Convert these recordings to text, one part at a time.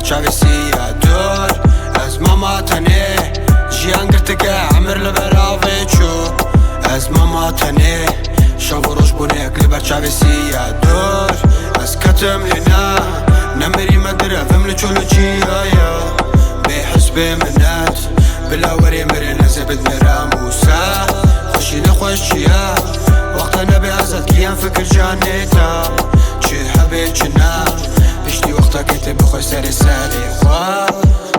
چاوی سیە دور. ئەز ماما تەنێ، ژیان گرتگە عەمر لە بەراڤێ چوو. ئەز ماما تەنێ، شەv و ڕۆژ بوونێک لە بەر چاوی سیە دور. ئەز کەتم لێ نا، نەمریمە درەڤم لە چۆل و چیایە. بێ حس بێ منەت، بلا وەرێ مرێ نەزێ بدمێرە موسا. خوشی نەخۆش چییە؟ وەختە نەبێ ئازاد کیان فکر جانێتە. چ هەبێ چ نا، پشتی وەختەکەی تێ بخۆی سەرێ سەرێ خوا.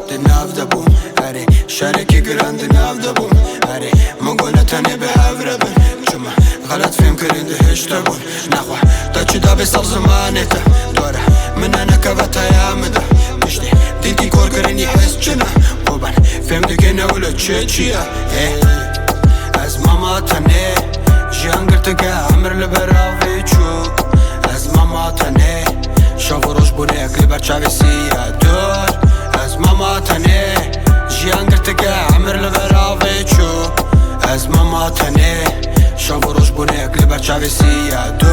دناو دەبووم، ئەرێ شارێکی گران دناو دەبووم. ئەرێ من گۆ نەتەنێ بە هەورە بن، چما غەلەت فێم کردن دهێشتە بوون. نەخوا تا چ دابێ سەڵ زمانێتە، دۆرە منە نەکەوە تەیامدە. پشتی دیتی کۆرکردنی حس چنە، بۆ بەن فێم دەگەنەوە لە چێ چییە؟ ئێ ئەز ماما تەنێ، ژیان گرتگە عەمر لە بەراڤێ چوو. ئەز ماما تەنێ، شەv و ڕۆژ بوونێک لە بەر چاوی سیە دور. ئەز ماما تەنێ، ژیان گرتگە عەمر لە بەراڤێ چوو. ئەز ماما تەنێ، شەv و ڕۆژ بوونێک لە بەر چاوی سیە دور.